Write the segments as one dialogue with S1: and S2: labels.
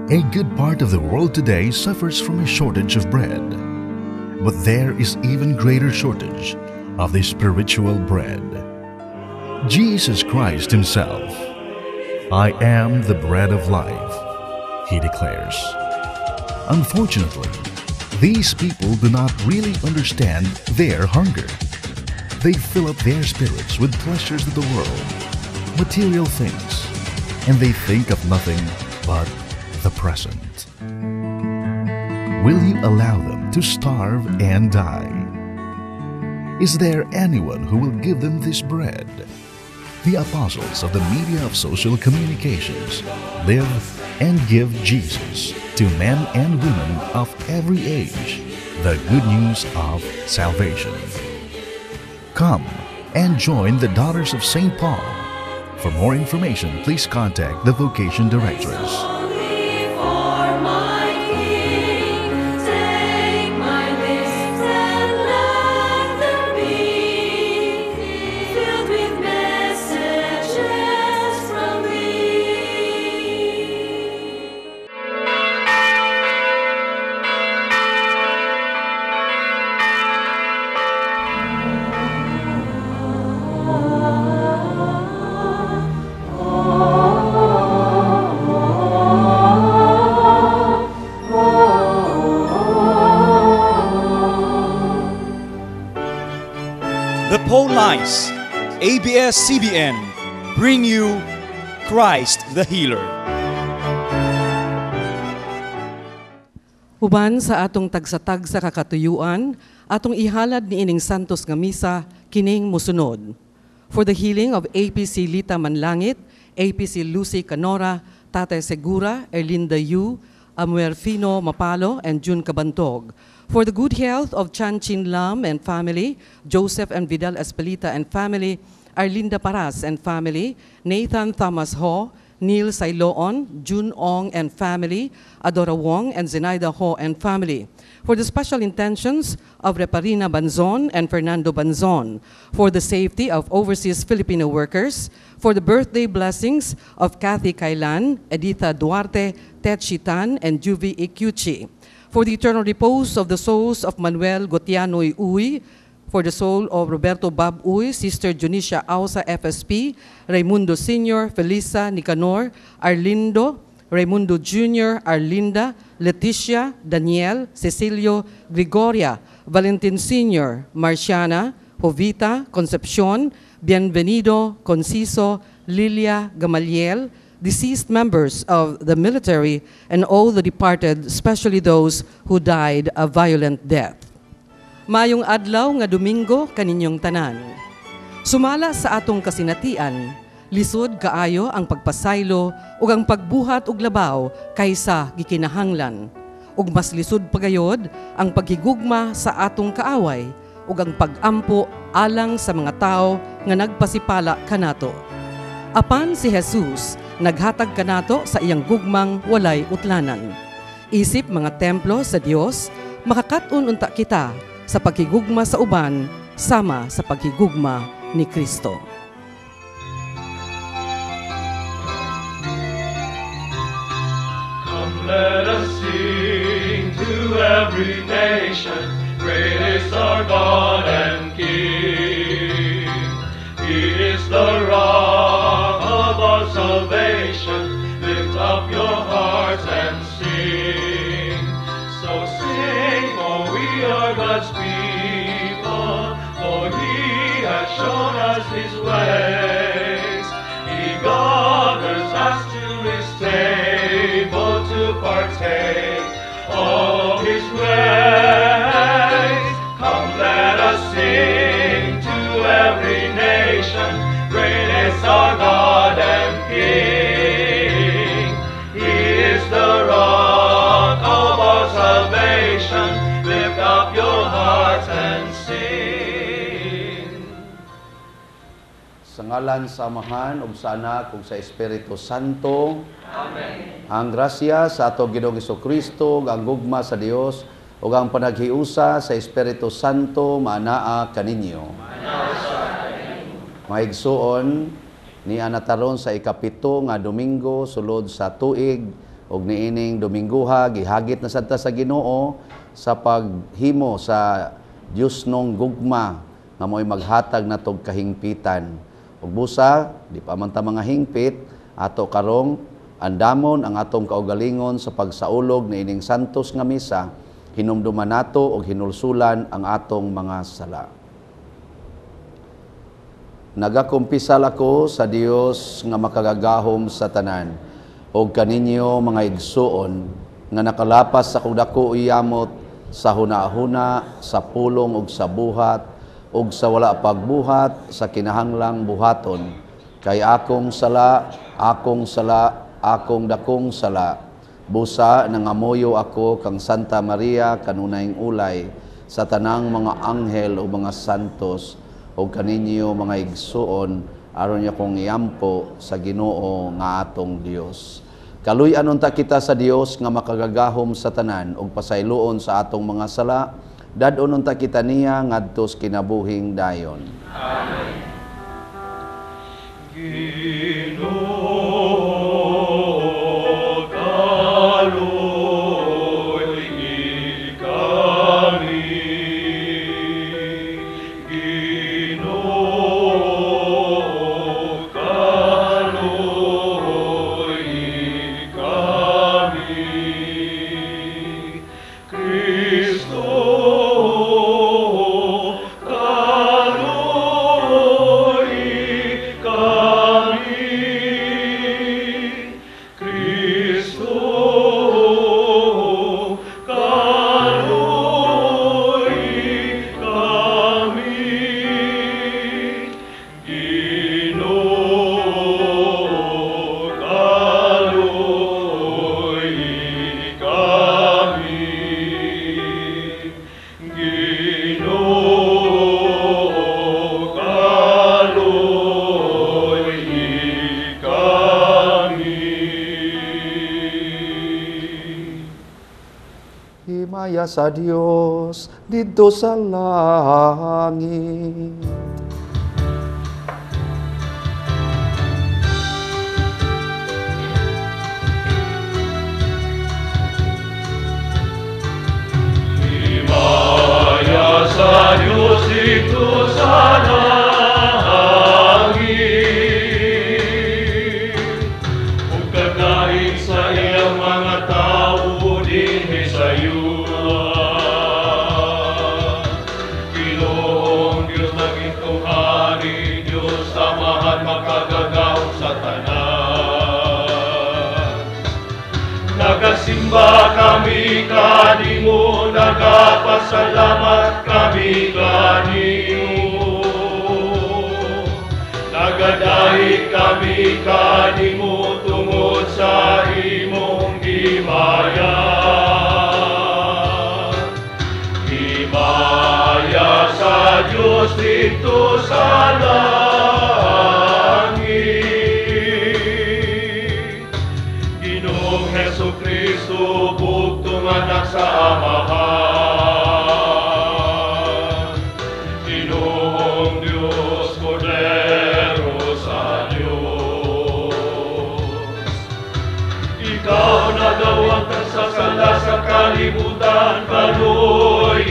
S1: A good part of the world today suffers from a shortage of bread. But there is even greater shortage of the spiritual bread. Jesus Christ Himself. "I am the bread of life," He declares. Unfortunately, these people do not really understand their hunger. They fill up their spirits with pleasures of the world, material things, and they think of nothing but the present. Will you allow them to starve and die? Is there anyone who will give them this bread? The apostles of the media of social communications live and give Jesus to men and women of every age, the good news of salvation. Come and join the Daughters of St. Paul. For more information, please contact the Vocation Directress.
S2: Only for my King, take my lips and let them be filled with messages from Thee.
S3: The phone lines, ABS-CBN, bring you Christ the Healer.
S4: Uban sa atong tagsa-tagsa ka katuyuan, atong ihalad niining Santos nga Misa kining mosunod. For the healing of APC Lita Manlangit, APC Lucy Canora, Tate Segura, Erlinda Yu, Amuerfino Mapalo, and June Cabantog. For the good health of Chan Chin Lam and family, Joseph and Vidal Espelita and family, Arlinda Paras and family, Nathan Thomas Ho, Neil Sailoon, June Ong and family, Adora Wong and Zenaida Ho and family. For the special intentions of Reparina Banzon and Fernando Banzon, for the safety of overseas Filipino workers, for the birthday blessings of Kathy Kailan, Editha Duarte, Ted Chitan, and Juvi Ikyuchi, for the eternal repose of the souls of Manuel Gotianoy Uy, for the soul of Roberto Bob Uy, Sister Junicia Ausa FSP, Raimundo Sr., Felisa Nicanor, Arlindo, Raimundo Jr., Arlinda, Leticia, Daniel, Cecilio, Gregoria, Valentin Sr., Marciana, Jovita, Concepcion, Bienvenido, Conciso, Lilia, Gamaliel, deceased members of the military, and all the departed, especially those who died a violent death. Maayong adlaw nga Domingo kaninyong tanan. Sumala sa atong kasinatian, lisod kaayo ang pagpasaylo ug ang pagbuhat og labaw kaysa gikinahanglan. Ug mas lisod pagayod ang paghigugma sa atong kaaway ug ang pag-ampo alang sa mga tawo nga nagpasipala kanato. Apan si Jesus naghatag kanato sa iyang gugmang walay utlanan. Isip mga templo sa Dios, makakat-on unta kita sa paghigugma sa uban sama sa paghigugma ni Kristo.
S5: Come, let us sing to every nation, great is our God and King. He is the rock of our salvation. Lift up your hearts and sing. So sing, for we are God's people, for He has shown us His ways. He gathers us to His table to partake of His grace. Come, let us sing to every nation, great is our God and King. He is the rock of our salvation. Lift up your hearts and sing.
S6: Sa ngalan sa Amahan ug sa Anak ug sa Espiritu Santo. Amen. Ang grasya sa ato Ginoong Kristo, ang gugma sa Dios ug ang panaghiusa sa Espiritu Santo maanaa kaninyo. Mga igsuon, ni anataron sa 7 nga Domingo sulod sa tuig Ug niining Domingguha gihagit na sad ta sa Ginoo sa paghimo sa Dios nong gugma nga mo'y maghatag natog kahingpitan. Ug busa di pa man ta mga hingpit, ato karong andamon ang atong kaugalingon sa pagsaulog niining santos nga misa, hinumduman nato og hinulsulan ang atong mga sala. Nagakumpisal ako sa Dios nga makagagahom sa tanan og kaninyo mga igsuon nga nakalapas sa akong dako iyamot sa hunahuna, sa pulong ug sa buhat ug sa wala pagbuhat sa kinahanglang buhaton, kay akong sala, akong sala, akong dakong sala. Busa nangamuyo ako kang Santa Maria kanunayng ulay sa tanang mga anghel o mga santos o kaninyo mga igsuon aron niya kong iampo sa Ginoo nga atong Dios. Kaluy-an unta kita sa Dios nga makagagahom sa tanan ug pasayloon sa atong mga sala, dad-on unta kita niya ngadto sa kinabuhing dayon.
S5: Amen. Ginoo, kaloy kami. Ginoo, kaloy kami. Kristo, kaloy kami. Kristo, kaloy kami. Ginoo, kaloy kami. Ginoo, kaloy kami.
S6: Himaya sa Dios didto sa langit.
S5: Himaya sa Diyos dito sa langit, ug kagahin sa iyang mga tawo dinhi sa yuta. Ginoong Diyos langitong hari, Diyos Amahan makagagahom sa tanan. Nagasimba kami kanimo, nagapasalamat kami kanimo. Nagadahig kami kanimo tungod sa imong himaya. Himaya sa Dios didto sa langit. Ginoong Hesus Kristo, bugtong anak sa Amahan. Ginoong Diyos, Kordero sa Diyos. Ikaw nagawang sa sa kalibutan, kaloy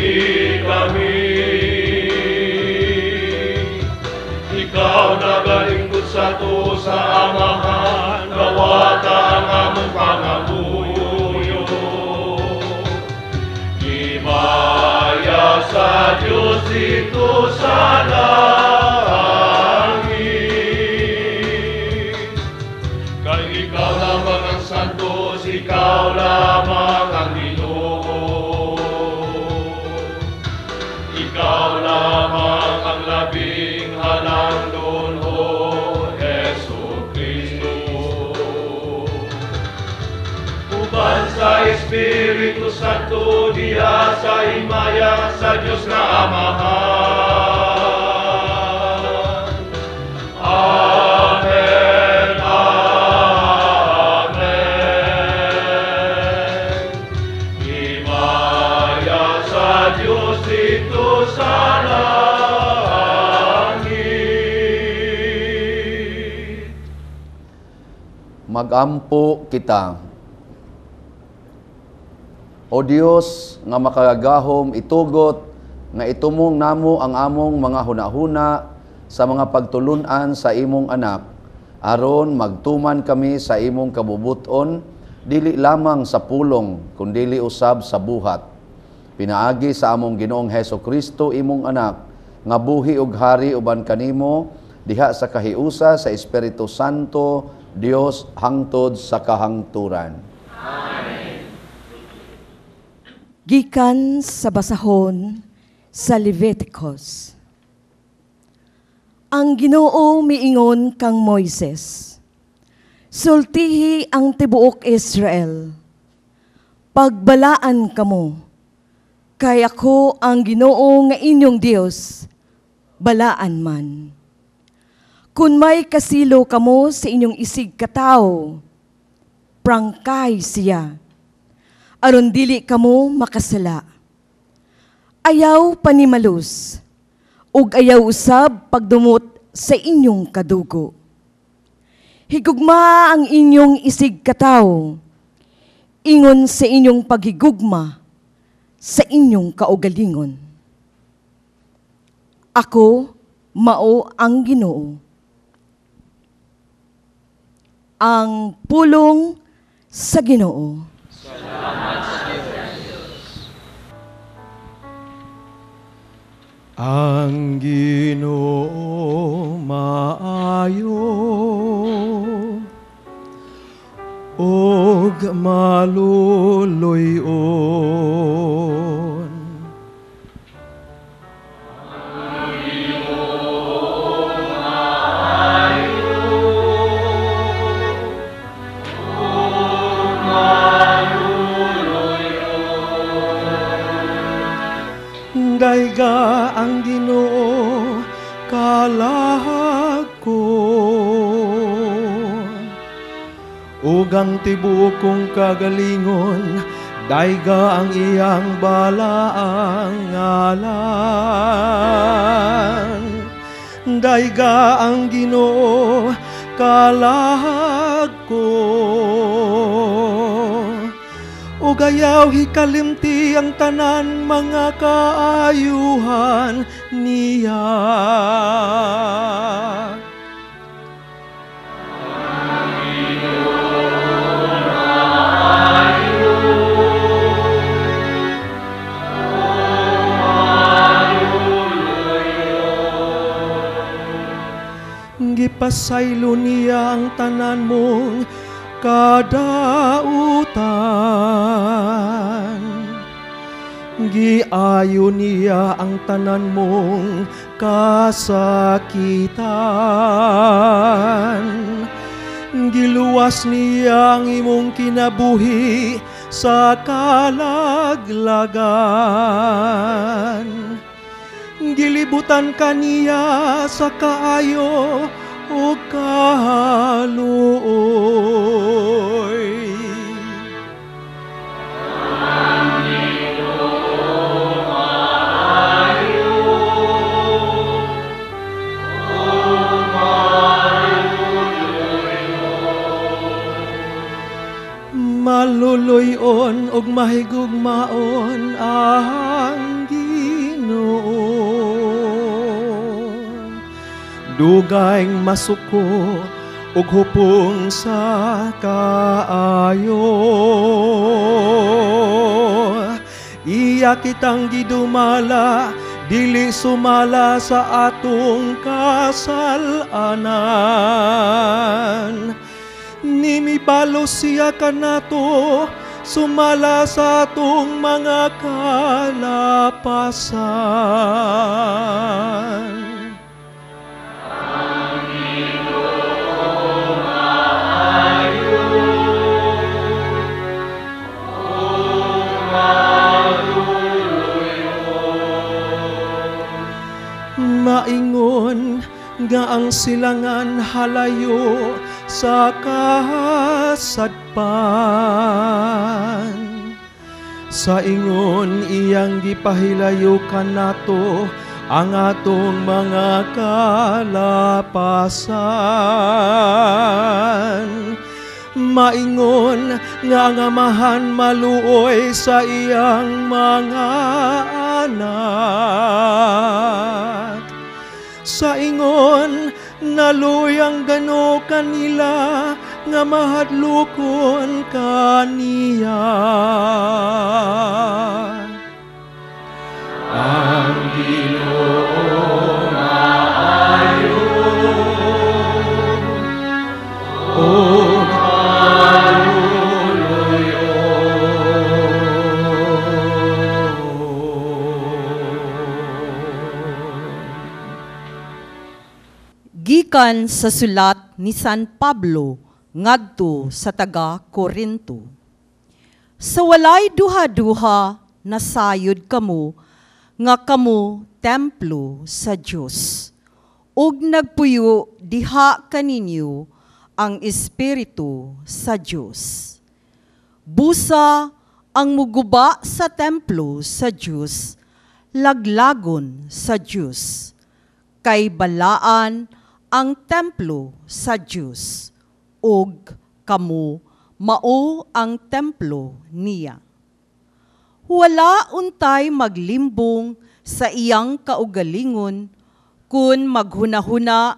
S5: kami. Ikaw nagalingkod sa to sa Amahan, gawata ang among pangamuyo. Himaya sa Diyos dito sa langit. Kay ikaw lamang ang santos, ikaw lamang ang Ginoo. Ikaw lamang ang labing halangdon, O Hesus Kristo. Uban sa Espiritu Santo, diha sa himaya sa Dios nga Amahan. Amen, Amen. Himaya sa Dios dito sa langit.
S6: Magampo kita. O Dios nga makagagahom, itugot nga itumong namo ang among mga hunahuna sa mga pagtulunan sa imong anak, aron magtuman kami sa imong kabubuton, dili lamang sa pulong kundili usab sa buhat. Pinaagi sa among Ginoong Heso Kristo, imong anak, nga buhi ug hari uban kanimo diha sa kahiusa sa Espiritu Santo, Dios hangtod sa kahangturan.
S2: Amen.
S7: Gikan sa basahon sa Leviticus. Ang Ginoo miingon kang Moises, sultihi ang tibuok Israel, pagbalaan kamo, kay ako ang Ginoo nga inyong Dios, balaan man. Kun may kasilo kamo sa inyong isig katawo, prangkay siya, aron dili kamo makasala. Ayaw panimalus, ug ayaw usab pagdumot sa inyong kadugo. Higugma ang inyong isig katawo, ingon sa inyong paghigugma sa inyong kaugalingon. Ako mao ang Ginoo. Ang pulong sa Ginoo.
S5: Salamat sa Diyos.
S8: Ang Ginoo maayo og maluluy-on.
S5: Ang Ginoo maayo og maluluy-on.
S8: Dayga ang Ginoo kalag ko, ug ang tibuok kong kagalingon, dayga ang iyang balaang ngalan. Dayga ang Ginoo kalag ko, ug ayaw hikalimti ang tanan mga kaayuhan niya. Gipasaylo niya ang tanan mong kadautan, giayo niya ang tanan mong kasakitan, giluwas niya ang imong kinabuhi sa kalaglagan, gilibutan kaniya sa kaayo o kaluoy.
S5: Ang Ginoo maayo ug maluluy-on.
S8: Maluluy-on ug mahigugmaon ang Ginoo. Dugay masuko ug hupong sa kaayo. Iya kitang gidumala, dili sumala sa atong kasalanan. Nimibalo siya kanato, sumala sa atong mga kalapasan. Maingon nga ang silangan halayo sa kasadpan. Sa ingon iyang gipahilayo kanato ang atong mga kalapasan. Maingon nga ang Amahan maluoy sa iyang mga anak. Sa ingon, naluoy ang Gano kanila nga mahadlokon kaniya. Ang Ginoo maayo ug maluluyon.
S7: Gikan sa sulat ni San Pablo ngadto sa taga Korinto. Sa walay duha-duha nasayod kamo nga kamo templo sa Dios, ug nagpuyo diha kaninyo ang Espiritu sa Dios. Busa ang muguba sa templo sa Dios, laglagon sa Dios, kay balaan ang templo sa Dios, ug kamo mao ang templo niya. Wala untay maglimbong sa iyang kaugalingon kun maghunahuna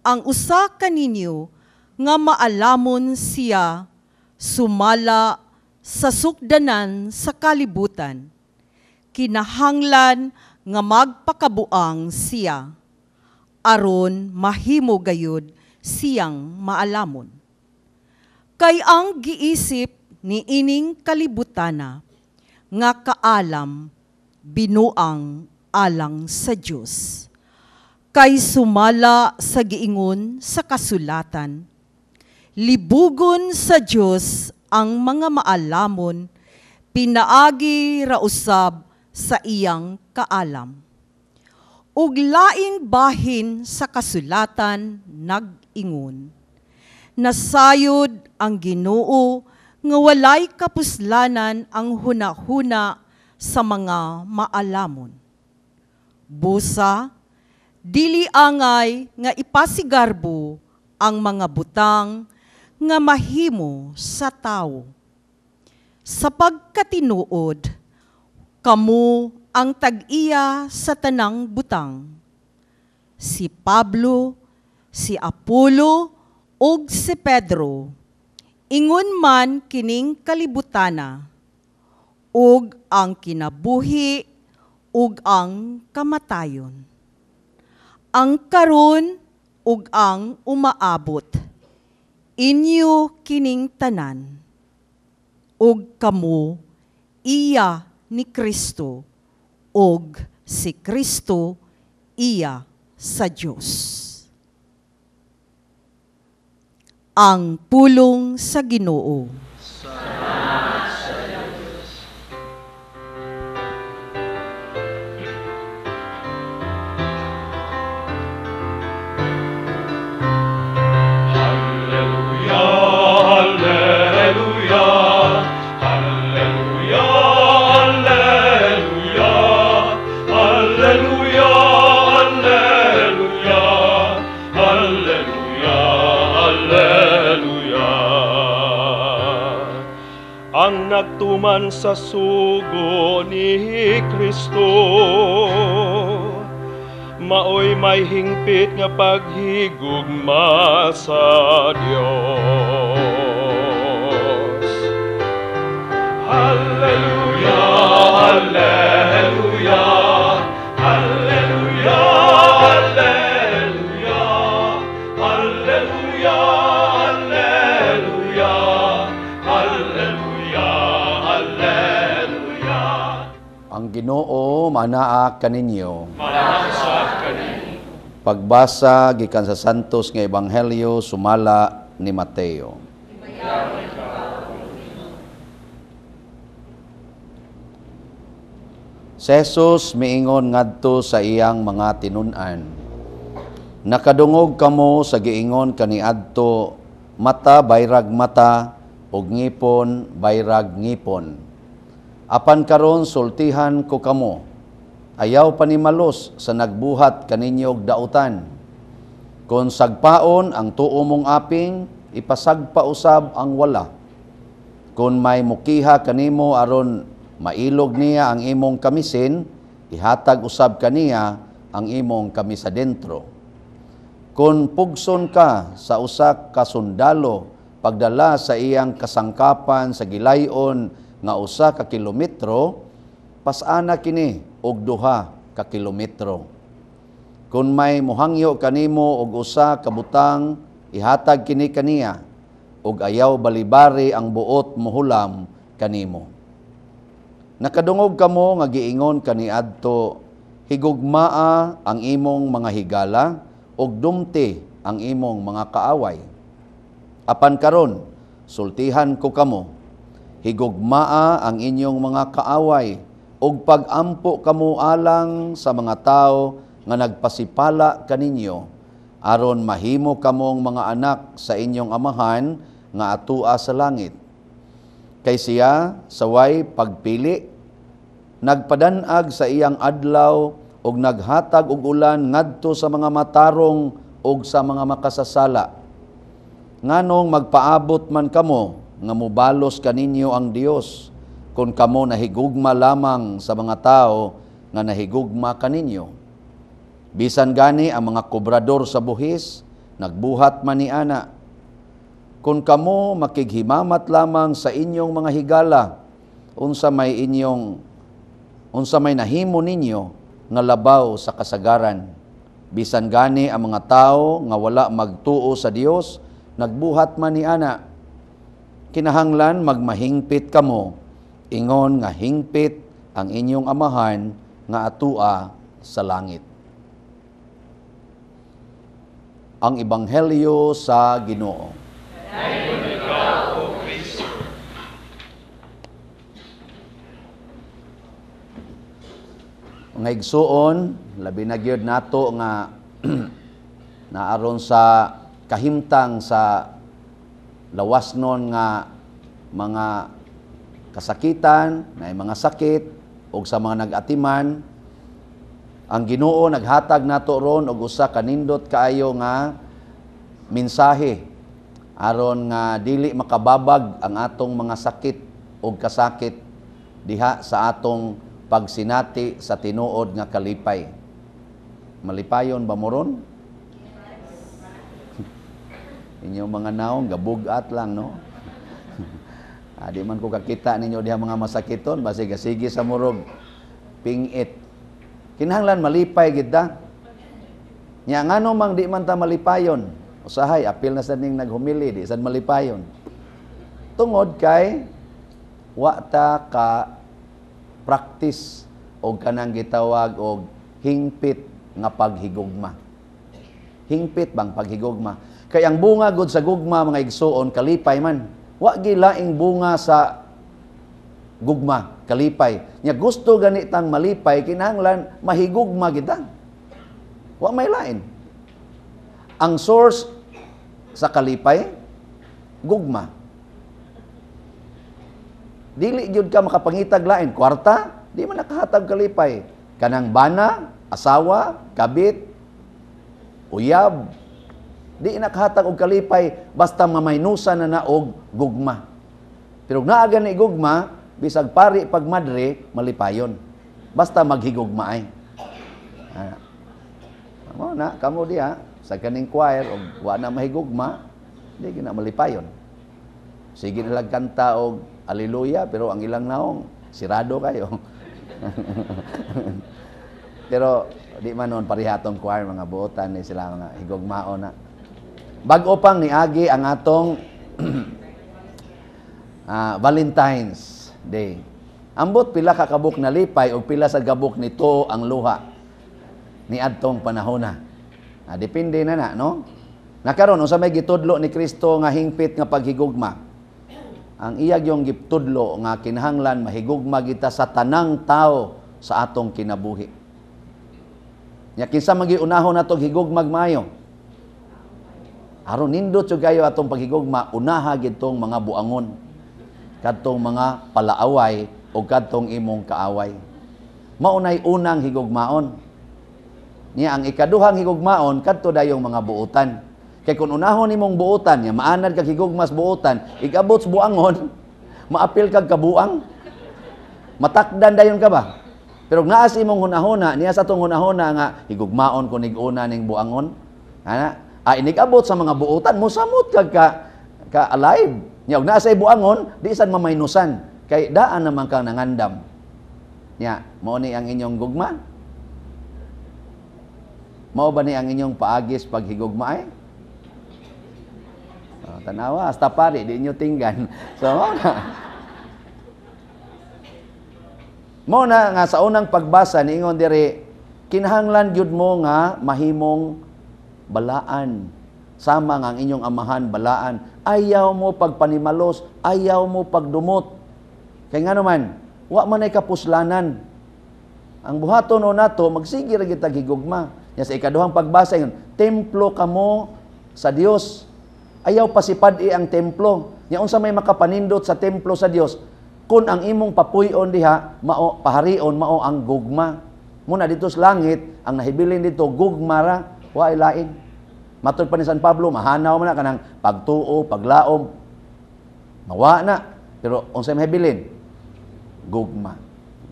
S7: ang usa kaninyo nga maalamon siya sumala sa sukdanan sa kalibutan. Kinahanglan nga magpakabuang siya aron mahimo gayud siyang maalamon. Kay ang giisip ni ining kalibutana nga kaalam binuang alang sa Dios. Kay sumala sa giingon sa kasulatan, libugon sa Dios ang mga maalamon, pinaagi ra usab sa iyang kaalam. Ug laing bahin sa kasulatan nag-ingon, nasayod ang Ginoo nga walay kapuslanan ang hunahuna sa mga maalamon. Busa, dili angay nga ipasigarbo ang mga butang nga mahimo sa tawo. Sa pagkatinuod, kamo ang tag-iya sa tanang butang. Si Pablo, si Apollo, ug si Pedro, ingon man kining kalibutana, ug ang kinabuhi, ug ang kamatayon, ang karon ug ang umaabot, inyo kining tanan, ug kamo iya ni Kristo, ug si Kristo iya sa Dios. Ang pulong sa Ginoo.
S5: Salamat sa Diyos. Hallelujah, hallelujah, hallelujah, hallelujah, hallelujah, hallelujah, hallelujah.
S8: Ang nagtuman sa sugo ni Kristo maoy may hingpit nga paghigugma sa Dios.
S5: Hallelujah, hallelujah, hallelujah, hallelujah, hallelujah, hallelujah, hallelujah, hallelujah.
S6: Ang Ginoo manaa kaninyo.
S5: Manaa kaninyo.
S6: Pagbasa gikan sa Santos nga Ebanghelyo sumala ni Mateo. Si Jesus miingon ngadto sa iyang mga tinun-an. Nakadungog kamo sa giingon kaniadto, mata bayrag mata ug ngipon bayrag ngipon. Apan karon sultihan ko kamo, ayaw panimalos sa nagbuhat kaninyo og dautan. Kon sagpaon ang tuo mong aping, ipasagpa usab ang wala. Kung may mukiha kanimo aron mailog niya ang imong kamisin, ihatag usab kaniya ang imong kamisa dentro. Kung pugson ka sa usa ka sundalo pagdala sa iyang kasangkapan sa gilayon nga usa ka kilometro, pasana kini og 2 ka kilometro. Kung may muhangyo kanimo og usa ka butang, ihatag kini kaniya, ug ayaw balibari ang buot mohulam kanimo. Nakadungog kamo nga giingon kaniadto, higugmaa ang imong mga higala ug dumti ang imong mga kaaway. Apan karon, sultihan ko kamo, higugmaa ang inyong mga kaaway ug pag-ampo kamo alang sa mga tawo nga nagpasipala kaninyo, aron mahimo kamong mga anak sa inyong amahan nga atua sa langit. Kay siya saway pagpili, nagpadanag sa iyang adlaw ug naghatag og ulan ngadto sa mga matarong ug sa mga makasasala. Nganong magpaabot man kamo nga mobalos kaninyo ang Dios, kung kamo nahigugma lamang sa mga tao nga nahigugma kaninyo? Bisan gani ang mga kobrador sa buhis, nagbuhat man ni ana. Kung kamo makighimamat lamang sa inyong mga higala, unsa may nahimo ninyo nga labaw sa kasagaran? Bisan gani ang mga tao nga wala magtuo sa Dios, nagbuhat man ni ana. Kinahanglan magmahingpit kamo, ingon nga hingpit ang inyong amahan nga atua sa langit. Ang Ebanghelyo sa Ginoo. Mga igsuon, labi na gyud nato nga naaron sa kahimtang sa lawasnon nga mga kasakitan, na mga sakit og sa mga nag-atiman. Ang Ginoo naghatag nato ron og usa ka nindot kaayo nga mensahe aron nga dili makababag ang atong mga sakit og kasakit diha sa atong pagsinati sa tinuod nga kalipay. Malipayon ba mo ron? Inyong mga naong gabugat lang, no? Di man ko kakita ninyo diha mga masakiton, basig sige sa murog pingit. Kinahanglan malipay gid ta. Nya ngano mang di man ta malipayon? Usahay apil na sad ning naghumili, di sad malipayon. Tungod kay wa ta ka practice og kanang gitawag og hingpit nga paghigugma. Hingpit bang paghigugma? Kay ang bunga gud sa gugma mga igsuon kalipay man. Wa gilaing bunga sa gugma, kalipay. Nya gusto ganitang malipay, kinahanglan mahigugma kita. Wa may lain. Ang source sa kalipay, gugma. Dili gyud ka makapangitag lain. Kwarta, di man nakahatag kalipay. Kanang bana, asawa, kabit, uyab, di nakahatag og kalipay basta mamaynusa na na og gugma. Pero naa gani gugma, bisag pari pag madre, malipayon. Basta maghigugma ay. Mo na kamo diha sa kaning choir og wa na mahigugma, di gina malipayon. Sige na lang kanta og hallelujah, pero ang ilang naong sirado kayo. Pero di man noon parihatong choir, mga buotan ni sila mga higugmaon na. Bag-o pang niagi ang atong Valentine's Day. Ambot pila ka kabuk na lipay o pila sa gabok nito ang luha ni adtong panahona. Depende na na, no? Nakaron unsa may gitudlo ni Kristo nga hingpit nga paghigugma? Ang iyag yung gitudlo nga kinahanglan mahigugma kita sa tanang tao sa atong kinabuhi. Nya kinsa man giunahon natong higugmag maayo? Aron nindot jud kayo atong paghigugma, unaha gid tong mga buangon, kadtong mga palaaway o kadtong imong kaaway. Maunay unang higugmaon. Niya ang ikaduhang higugmaon kadto dayong mga buutan. Kay kung unahon nimong buotan, ya maanad kag higugmas buotan, igabot sa buangon, maapil kag kabuang. Matakdan dayon ka ba? Pero naa sa imong hunahuna, niya sa atong hunahuna nga higugmaon ko nig-una ning buangon. Ana, inigabot sa mga buotan, mosamot kag ka alive. Nya og naa sa buangon, di sad mamaynusan kay daan naman kang nangandam. Nya, mao ni ang inyong gugma? Mao ba ni ang inyong paagis paghigugma ay? Oh, tanawa, hasta pari, di inyo tinggan. So, mao na. Mao na nga sa unang pagbasa, niingon diri, kinahanglan gyud mo nga mahimong balaan. Sama nga ang inyong amahan, balaan. Ayaw mo pagpanimalos, ayaw mo pagdumot. Kay nga naman, wa man ay kapuslanan. Ang buhaton o nato, magsige ra gyud tag higugma. Nya sa ikaduhang pagbasa ingon, templo kamo sa Dios. Ayaw pasipad-i ang templo. Nya unsa may makapanindot sa templo sa Dios kun ang imong papuy-on diha mao paharion mao ang gugma. Muna dito sa langit ang nahibilin dito gugma ra, wa ay lain. Matud pa ni San Pablo, mahanaw man na kanang pagtuo, paglaom. Mawa na, pero unsay mahibilin? Gugma.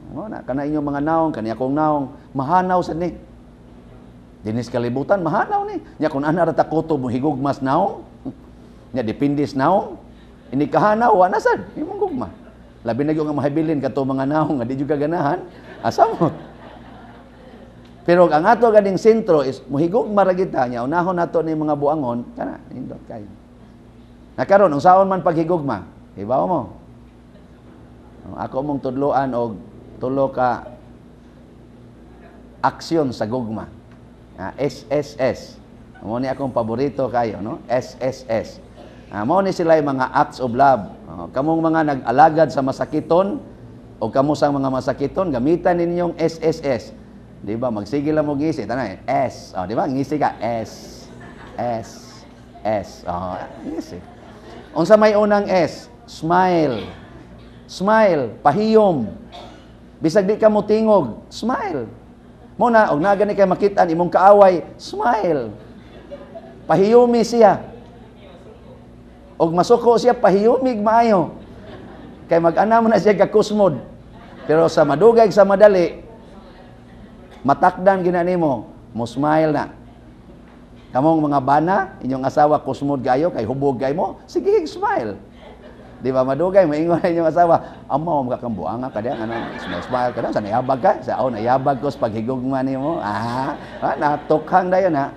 S6: Mao na kana inyong mga naong, kani akong naong, mahanaw sad ni. Dinis kalibutan mahanaw ni. Nya kun ana ra ta kutob mo higugmas naong, nya depende sa naong, ini kahanaw wa na sad imong gugma. Labi na gyud nga mahibilin kato mga naong nga di jud ka ganahan, asamot. Pero ang ato ganing sentro is mohigugma ra kita, nya unahon nato ni mga buangon kana nindot kayo. Na karon unsaon man paghigugma? Hibaw mo. Ako mong tudloan og tulo ka aksyon sa gugma. SSS. Mao ni akong paborito kayo, no? SSS. Mao ni sila yung mga acts of love. Kamong mga nag-alagad sa masakiton o kamo sa mga masakiton, gamitan ninyong SSS. Di ba? Magsige lang mo ngisi. Tanay, S. O, di ba? Ngisi ka. S. S. S. O, ngisi. Unsa may unang S? Smile. Smile. Pahiyom. Bisag di ka mo tingog, smile. Mo na, og naa gani kay makit-an imong kaaway, smile. Pahiyumi siya. Og masuko siya, pahiyumig maayo. Kay mag-ana mo na siya kakusmod. Pero sa madugay sa madali, matakdan gina nimo, mo smile na. Kamong mga bana, inyong asawa kusmod kayo, kay hubog kayo mo, sige, smile. Di ba madugay, maingon na inyong asawa, ama, makakambuanga ka diyan, ano, smile, smile ka diyan, sa nayabag ka, sa oh, nayabag ko sa paghigugma nimo. Natukhang dayon ha.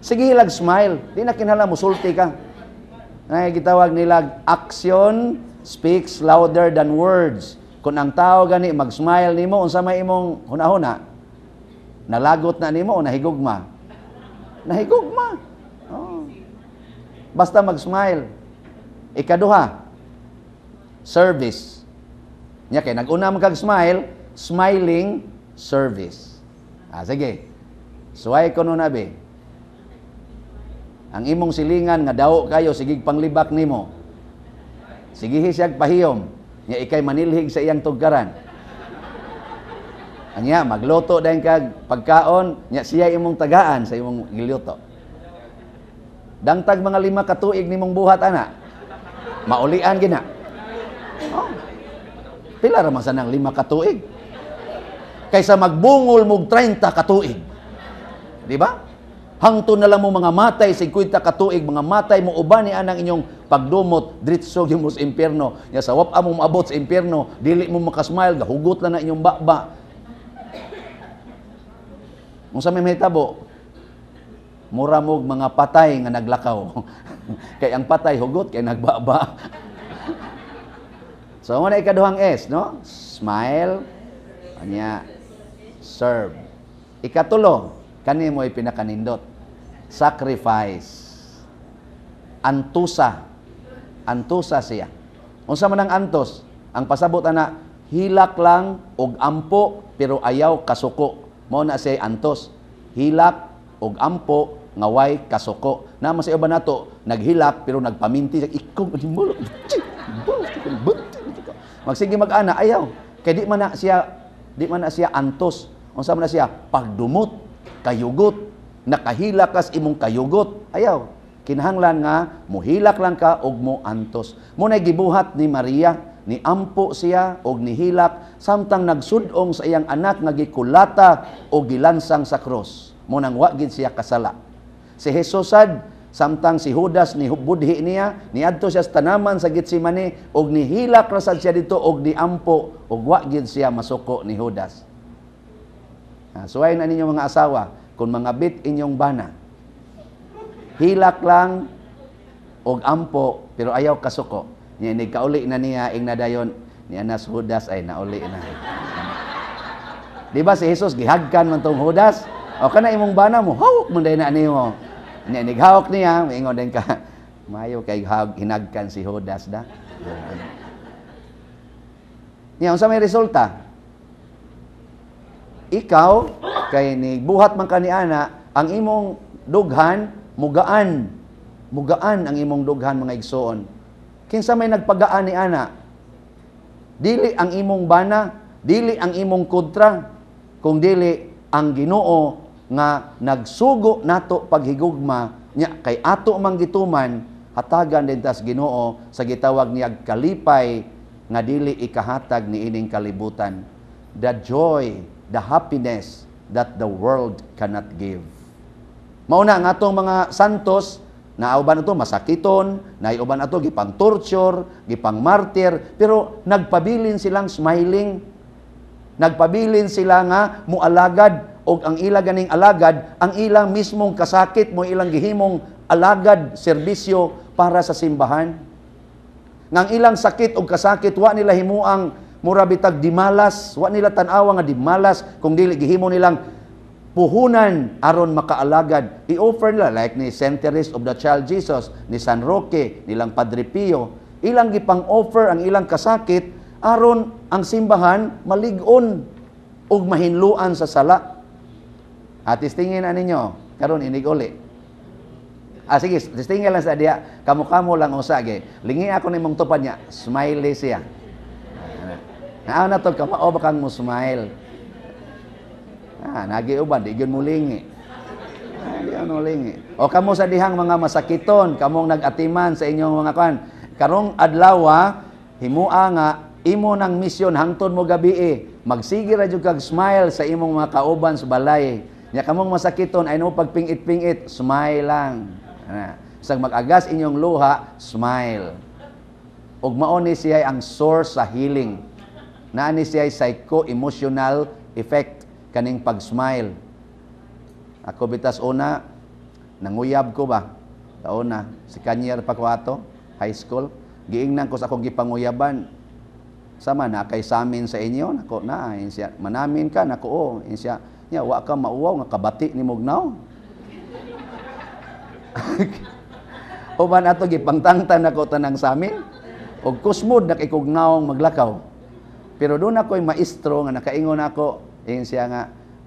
S6: Sige lag smile, di na kinahanglan musulti ka. Nay gitawag nila action speaks louder than words. Kung ang tao gani mag-smile nimo, unsa may imong hunahuna? Nalagot na nimo o nahigugma? Nahigugma. Oh. Basta mag-smile. Ikaduha, service. Nya kay nag-una man kag smile, smiling service. Sige. Suway ko no nabi. Ang imong silingan nga daw kayo sige panglibak nimo. Sige siyag pahiyom. Nya ikay manilhig sa iyang tugkaran. Anya magluto dayon kag pagkaon, nya siya imong tagaan sa imong giluto. Dangtag mga 5 ka tuig nimong buhat ana. Maulian gina. Oh. Pila ra man sanang 5 ka tuig. Kaysa magbungol mog 30 ka tuig. Di ba? Hangtod na lang mo mga matay, 50 ka tuig, mga matay mo uban ni anang inyong pagdumot, diretso gyud mo sa impierno. Nya sa wap mo maabot sa impierno, dili mo makasmile, gahugot lang na inyong baba. Unsa may mahitabo? Mura mog mga patay nga naglakaw. Kay ang patay hugot kay nagbaba. So mo na ikaduhang S, no? Smile, anya serve. Ikatulo, kani mo ay pinakanindot. Sacrifice. Antusa. Antusa siya. Unsa man ang antos? Ang pasabot ana, hilak lang og ampo pero ayaw kasuko. Mao na siya antos. Hilak og ampo nga way kasuko. Naman sa uban nato, naghilak pero nagpaminti siya, ikaw mo. Magsige mag-ana ayaw. Kay di man na siya antos. Unsa man na siya? Pagdumot, kayugot. Nakahilak kas imong kayugot. Ayaw. Kinahanglan nga muhilak lang ka og moantos. Mo nay gibuhat ni Maria, ni ampo siya og nihilak samtang nagsudong sa iyang anak nga gikulata og gilansang sa krus. Mo nang wa gid siya kasala. Si Jesus sad, samtang si Judas ni budhi niya, niadto siya sa tanaman sa Getsemane og nihilak ra sad siya dito og niampo og wa gid siya masuko ni Judas. Suway na ninyo mga asawa, kung mga bit inyong bana, hilak lang og ampo pero ayaw kasuko. Nya ni kauli na niya ing nadayon ni Anas Judas ay nauli na. Di ba si Jesus gihagkan man tong Judas? O kana imong bana mo, hawak man day na nimo. Nya nighawak niya, maingon din ka, mayo kay hinagkan si Judas da. Nya unsa may resulta? Ikaw kay ni buhat man kani ana, ang imong dughan mugaan. Mugaan ang imong dughan, mga igsoon. Kinsa may nagpagaan ni ana? Dili ang imong bana, dili ang imong kontra, kung dili ang Ginoo nga nagsugo nato paghigugma nya kay ato mang gituman, hatagan din tas Ginoo sa gitawag niyag kalipay nga dili ikahatag niining kalibutan. The joy, the happiness that the world cannot give. Mauna ang atong mga santos, nauban ato masakiton, naiuban ato gipang torture, gipang martyr, pero nagpabilin silang smiling. Nagpabilin sila nga mualagad, og ang ila ganing alagad, ang ilang mismong kasakit mo ilang gihimong alagad, serbisyo para sa simbahan. Nga ang ilang sakit og kasakit wa nila himuang mura bitag dimalas, wa nila tan-awa nga dimalas, kung dili gihimo nilang puhunan aron makaalagad. I-offer nila like ni Saint Therese of the Child Jesus, ni San Roque, nilang Padre Pio, ilang gipang-offer ang ilang kasakit aron ang simbahan malig-on ug mahinluan sa sala. At tistingin na ninyo, karon inig uli. Sige, tistingin lang sa diya, kamo-kamo lang usa ge. Lingi ako nimong tupad niya, smiley siya. Naa na to kamao ba kang mo smile? Nagi uban di gyud mo lingi. Di mo lingi. O kamo sa dihang mga masakiton, kamong nag-atiman sa inyong mga kwan. Karong adlaw, himua nga imo nang misyon hangtod mo gabi. Magsige ra jud kag smile sa imong mga kauban sa balay. Nya kamong masakiton ay no pagpingit-pingit, smile lang. Bisag mag-agas inyong luha, smile. Ug mao ni siya ang source sa healing. Naa ni siya psycho-emotional effect kaning pag-smile. Ako bitas una, nanguyab ko ba? Taona, si kanyer pa ko ato, high school. Giingnan ko sa akong gipanguyaban. Sama na kay samin sa inyo, nako na, siya, manamin ka, nako o, siya, nya wa ka mauwaw nga kabati ni mugnaw. Uban ato gipangtangtan nako tanang samin og kusmod na kay kugnaong maglakaw. Pero doon ako'y maestro nga nakaingon ako, ingon siya nga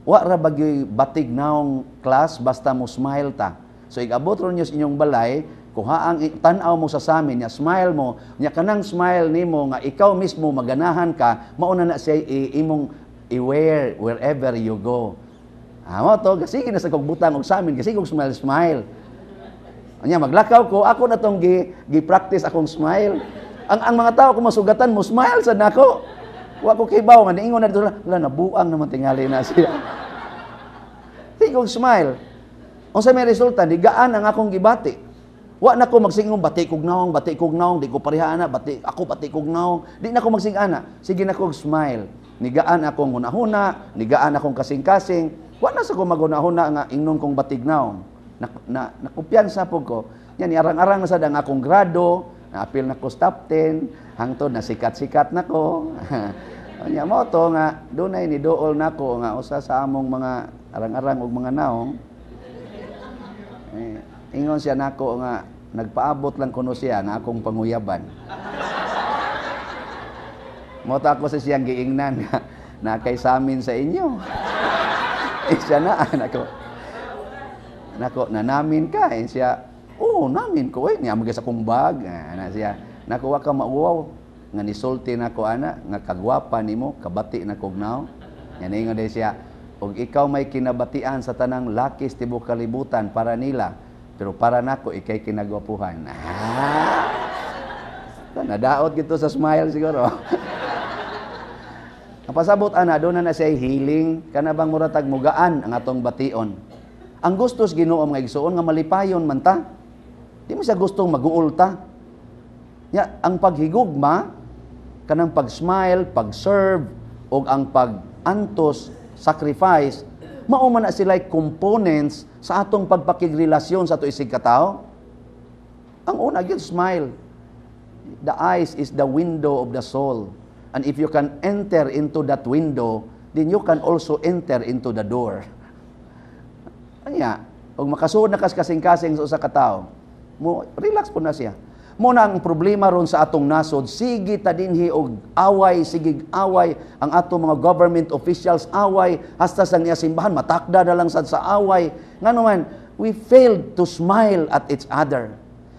S6: wa ra bagyoy batig naong class basta mo smile ta. So igabot ron niyo sa inyong balay, kuha ang tan-aw mo sa samin, nya smile mo, nya kanang smile nimo nga ikaw mismo maganahan ka, mauna na siya imong i-wear wherever you go. Mo to, sige na sa kog butang og samin, kasi kog smile smile. Nya maglakaw ko, ako na tong gi-practice akong smile. Ang mga tao kung masugatan mo smile sad nako. Wa ko kibaw nga niingon na dito, wala nabuang naman tingali na siya. Sige kog smile. Unsa may resulta, nigaan ang akong gibati. Wa na ko magsingong bati kog naong, bati kog naong, di ko pareha ana, bati ako bati kog naong. Di na ko magsing ana. Sige na kog smile. Nigaan akong hunahuna, nigaan akong kasing-kasing. Wa na sa ko maghunahuna nga ingnon kong batig naong. Nakumpiyansa po ko. Yan, arang-arang na sad ang akong grado, naapil na ko top 10, hangtod na sikat-sikat na ko. Nya mo to nga dunay ni duol nako nga usa sa among mga arang-arang og mga naong. Ingon siya nako nga nagpaabot lang kuno siya nga akong panguyaban. Mo ta ako sa siyang giingnan nga na kay samin sa inyo. Siya na nako. Nako nanamin ka siya. Oh, namin ko niya magay sa akong bag. Na siya. Nako wa ka mauwaw nga nisulti nako ana nga kagwapa nimo, kabati na kog naong. Nya ningon day siya, Og ikaw may kinabatian sa tanang lakis tibuok kalibutan para nila, pero para nako ikay kinagwapuhan. Ah! Nadaot gito sa smile siguro. Ang pasabot ana, doon na siya healing, kana bang muratag mugaan ang atong bation. Ang gusto sa Ginoo mga igsoon nga malipayon man ta. Di mo siya gustong maguol ta. Ya, ang paghigugma, kanang pag-smile, pag-serve, o ang pag-antos, sacrifice, mao man na sila'y components sa atong pagpakigrelasyon sa ato isig katao. Ang una gyud, smile. The eyes is the window of the soul. And if you can enter into that window, then you can also enter into the door. Anya, ug makasuod na kas kasing-kasing sa usa ka tawo, mo relax po na siya. Mo na ang problema ron sa atong nasod, sige ta dinhi og away, sige away ang atong mga government officials away, hasta sa niya simbahan matakda na lang sad sa away. Ngano man, we failed to smile at each other.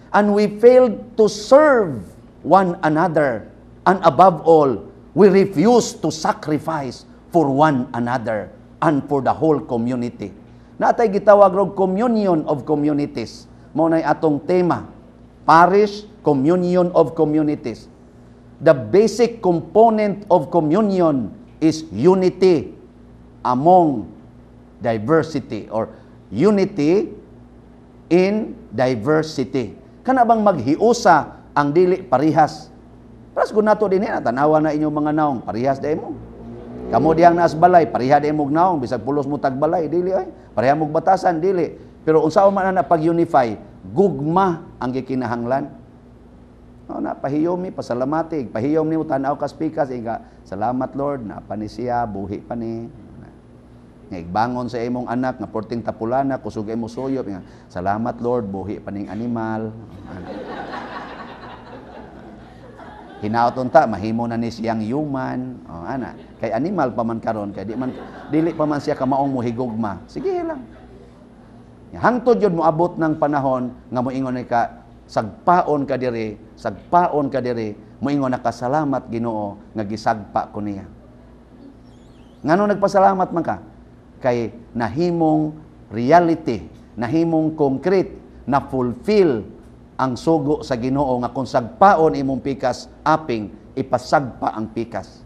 S6: And we failed to serve one another. And above all, we refuse to sacrifice for one another and for the whole community. Natay gitawag rog communion of communities. Mao nay atong tema, Parish Communion of Communities. The basic component of communion is unity among diversity or unity in diversity. Kana bang maghiusa ang dili parihas? Paras kung nato din na tanawa na inyong mga naong, parihas dahil mo. Kamo diyang naas balay, pareha dahil mong naong, bisag pulos mo tagbalay, dili ay. Pareha mong batasan, dili. Pero unsa man na pag-unify, gugma ang gikinahanglan. No, na pahiyomi, pasalamati, pahiyom nimo tan-aw kas pikas, ika, salamat Lord, na pa ni siya, buhi pa ni. Nga igbangon sa imong anak nga porting tapulana, kusog imo suyop, nga, salamat Lord, buhi pa ning animal. Hinaot unta mahimo na ni siyang human. O ana, kay animal pa man karon, kay di man dili pa man siya kamaong mohigugma. Sige lang. Hangtod yun moabot ng panahon nga moingon ka sagpaon ka diri, sagpaon ka diri, moingon na ka salamat Ginoo nga gisagpa ko niya. Ngano nagpasalamat man ka? Kay nahimong reality, nahimong concrete, na fulfill ang sugo sa Ginoo nga kung sagpaon imong pikas aping ipasagpa ang pikas.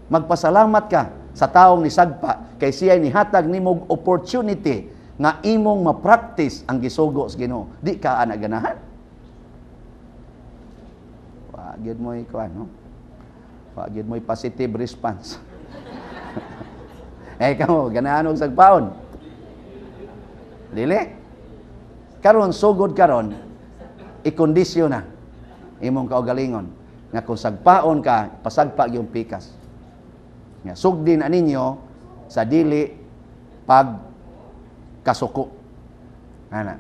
S6: Magpasalamat ka sa taong nisagpa kay siya nihatag nimog opportunity nga imong ma-practice ang gisugo sa Ginoo. Di ka ana ganahan. Wa gyud mo'y kuan, no? Wa gyud mo'y positive response. Eh kamo ganahan og sagpaon. Dili. Karon sugod karon ikondisyon na imong kaugalingon nga kung sagpaon ka, pasagpa yung pikas. Nga sugdin aninyo sa dili pag kasuko. Ana.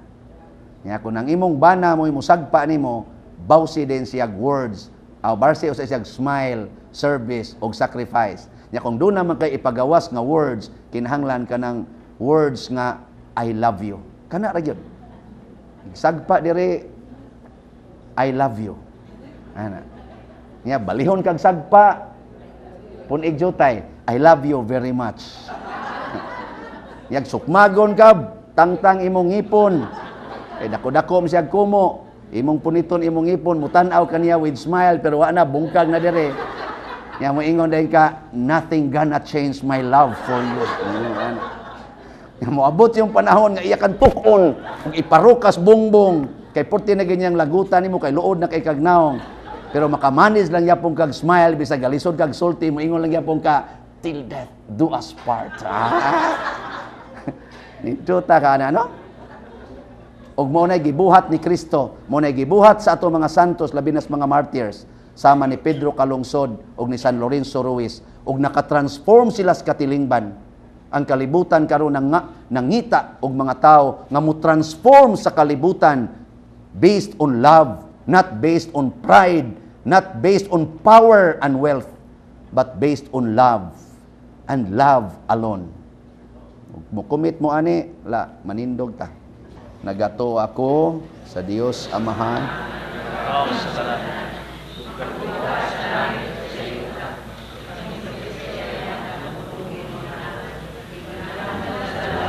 S6: Nga kung ang imong bana mo imong sagpa nimo, bawsi din siyag words, aw barsi usa siyag smile, service og sacrifice. Nya kung doon naman kay ipagawas nga words, kinahanglan ka ng words nga I love you. Kana ra gyud. Sagpa dire, I love you. Ana. Nya balihon kag sagpa, punig jutay, I love you very much. Yag sukmagon ka, tangtang imong ngipon. Kay dako-dako man siya kumo. Imong puniton imong ngipon, mutan-aw kaniya with smile, pero wa na, bungkag na dire. Nya moingon dayon ka, nothing gonna change my love for you. Nya moabot yung panahon nga iya kang tukon, ug iparukas bongbong. Kay porti na ganyang lagutan nimo, kay luod na kay kagnaong. Pero makamanage lang yapong kag smile, bisag galisod kag sulti, moingon lang yapong ka, till death do us part. Ah. Nindota ka na, no? Og mao nay gibuhat ni Kristo, mao nay gibuhat sa ato mga santos, labi nas mga martyrs, sama ni Pedro Calungsod og ni San Lorenzo Ruiz, og nakatransform sila sa katilingban. Ang kalibutan karon nangita og mga tao nga mo-transform sa kalibutan based on love, not based on pride, not based on power and wealth, but based on love and love alone. Mo-commit mo ani, la, manindog ta. Nagato ako sa Dios Amahan.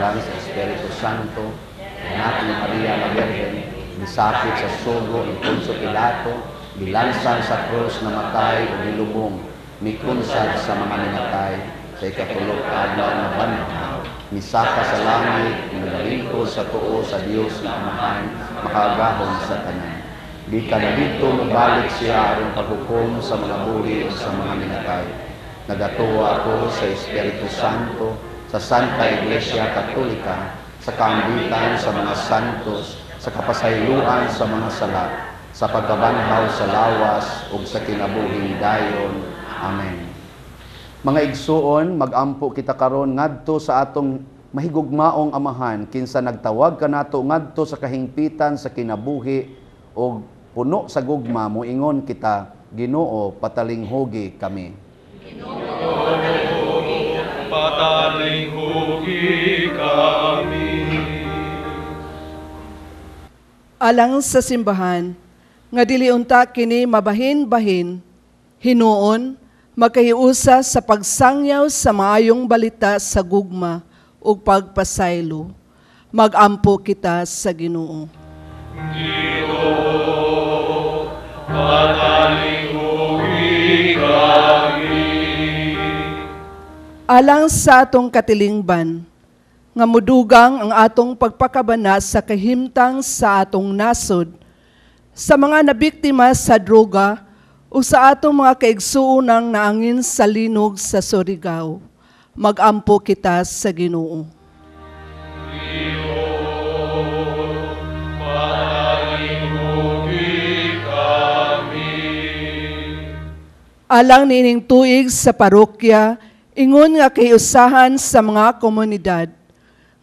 S6: Alang sa Espiritu Santo, Anak ni Maria nga Birhen, gisakit sa sugo ni Poncio Pilato, gilansang sa krus, namatay ug gilubong, mikunsad sa mga minatay, sa ikatulo ka adlaw nabanhaw, misaka sa langit, nagalingkod sa tuo sa Dios nga Amahan, makagagahom sa tanan. Gikan didto mobalik siya aron paghukom sa mga buhi ug sa mga minatay. Nagatuo ako sa Espiritu Santo, sa Santa Iglesia Katolika, sa kaambitan sa mga santos, sa kapasayloan sa mga sala, sa pagkabanhaw sa lawas ug sa kinabuhing dayon. Amen. Mga igsuon, magampo kita karon ngadto sa atong mahigugmaong Amahan, kinsa nagtawag kanato ngadto sa kahingpitan sa kinabuhi ug puno sa gugma. Moingon kita, Ginoo, patalinghugi kami.
S5: Patalinghugi kami.
S9: Alang sa simbahan, nga dili unta kini mabahin-bahin, hinuon, magkahiusa sa pagsangyaw sa maayong balita sa gugma ug pagpasaylo. Magampo kita sa Ginoo.
S5: Ginoo, patalinghugi kami.
S9: Alang sa atong katilingban, nga mudugang ang atong pagpakabana sa kahimtang sa atong nasod, sa mga nabiktima sa droga o sa atong mga kaigsuonang naangin sa linog sa Surigao. Magampo kita sa Ginoo.
S5: Ginoo, patalinghugi kami.
S9: Alang niining tuig sa parokya, ingon nga kahiusahan sa mga komunidad,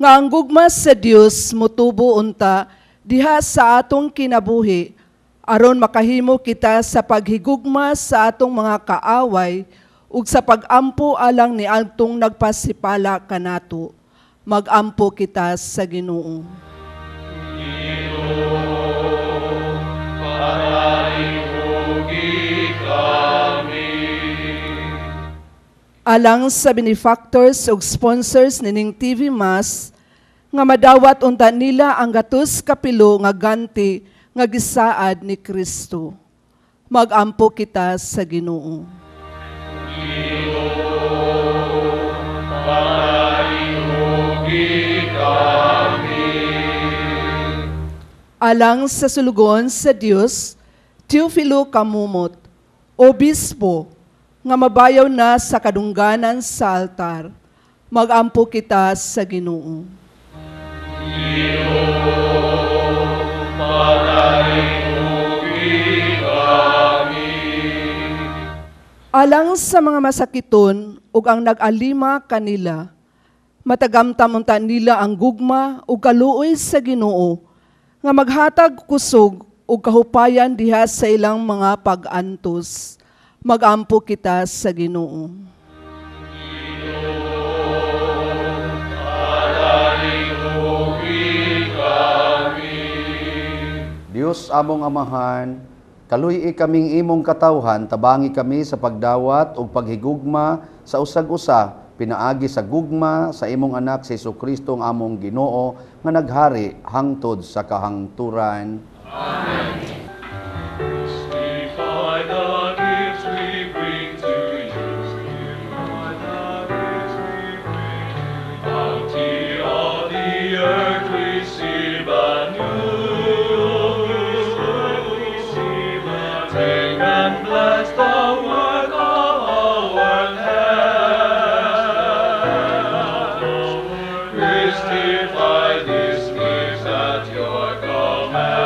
S9: nga ang gugma sa Dios motubo unta diha sa atong kinabuhi, aron makahimo kita sa paghigugma sa atong mga kaaway ug sa pagampo alang ni atong nagpasipala kanato. Magampo kita sa Ginoo.
S5: Ginoo, patalinghugi kami.
S9: Alang sa benefactors ug sponsors nining TV Mass, nga madawat unta nila ang gatos kapilo nga ganti nga gisaad ni Kristo. Magampo kita sa Ginoo.
S5: Ginoo, patalinghugi kami.
S9: Alang sa sulugoon sa Dios, Teofilo Camomot, obispo, nga mabayaw na sa kadungganan sa altar. Magampo kita sa Ginoo.
S5: Ginoo, patalinghugi kami.
S9: Alang sa mga masakiton ug ang nag-alima kanila, matagamtam unta nila ang gugma ug kaluoy sa Ginoo nga maghatag kusog ug kahupayan diha sa ilang mga pag-antos. Magampo kita sa Ginoo.
S5: Ginoo, patalinghugi kami.
S6: Dios among Amahan, kaluy-i kaming imong katawhan, tabangi kami sa pagdawat ug paghigugma sa usag-usa, pinaagi sa gugma sa imong anak si Kristo ang among Ginoo, nga naghari hangtod sa kahangturan.
S5: Amen. Christify the gifts we bring to you. Christify the gifts we bring to you. Bounty of the earth receive anew. Take and bless the work of our hands. Christify these gifts at your command.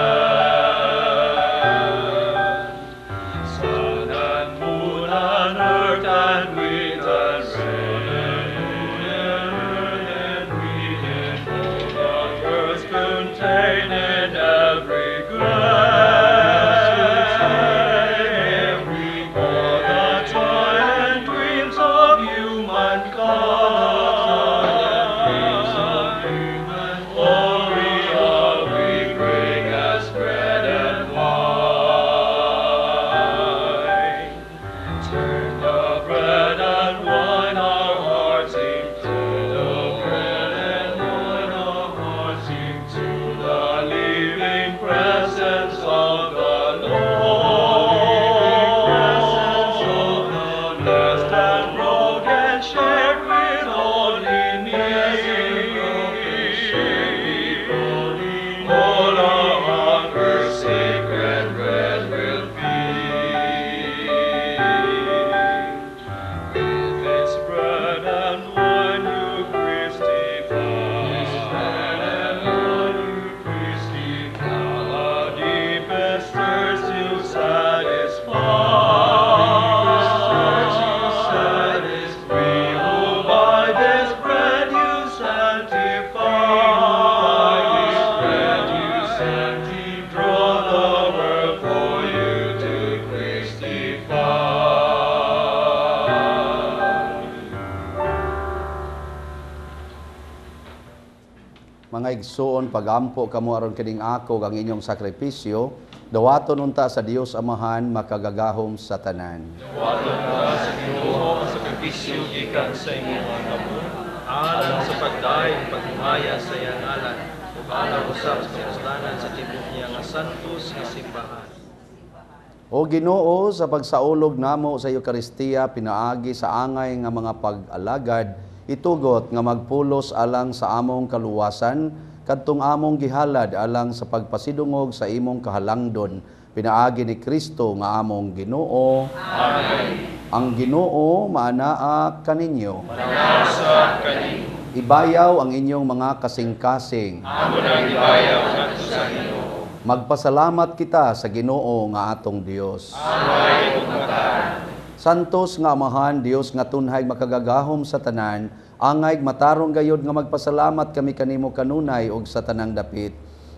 S6: Mga igsoon, pagampo kamo aron kining ako ang inyong sakripisyo, dawaton unta sa Dios Amahan makagagahom sa tanan.
S5: Dawaton unta sa Ginoo ang sakripisyo gikan sa imong mga kamot, alang sa pagdaig paghimaya sa iyang ngalan ug alang usab sa kapuslanan sa tibuok niya nga santos nga simbahan.
S6: O Ginoo, sa pagsaulog namo sa Eukaristiya pinaagi sa angay nga mga pag-alagad, itugot nga magpulos alang sa among kaluwasan, kadtong among gihalad alang sa pagpasidungog sa imong kahalangdon, pinaagi ni Kristo nga among Ginoo.
S5: Amen.
S6: Ang Ginoo maanaa kaninyo.
S5: Manasa kaninyo.
S6: Ibayaw ang inyong mga kasing-kasing.
S5: Amo nang ibayaw ngadto sa Ginoo.
S6: Magpasalamat kita sa Ginoo nga atong Dios.
S5: Amen.
S6: Santos nga Amahan, Dios nga tunhay makagagahom sa tanan, angay matarong gayod nga magpasalamat kami kanimo kanunay og sa tanang dapit.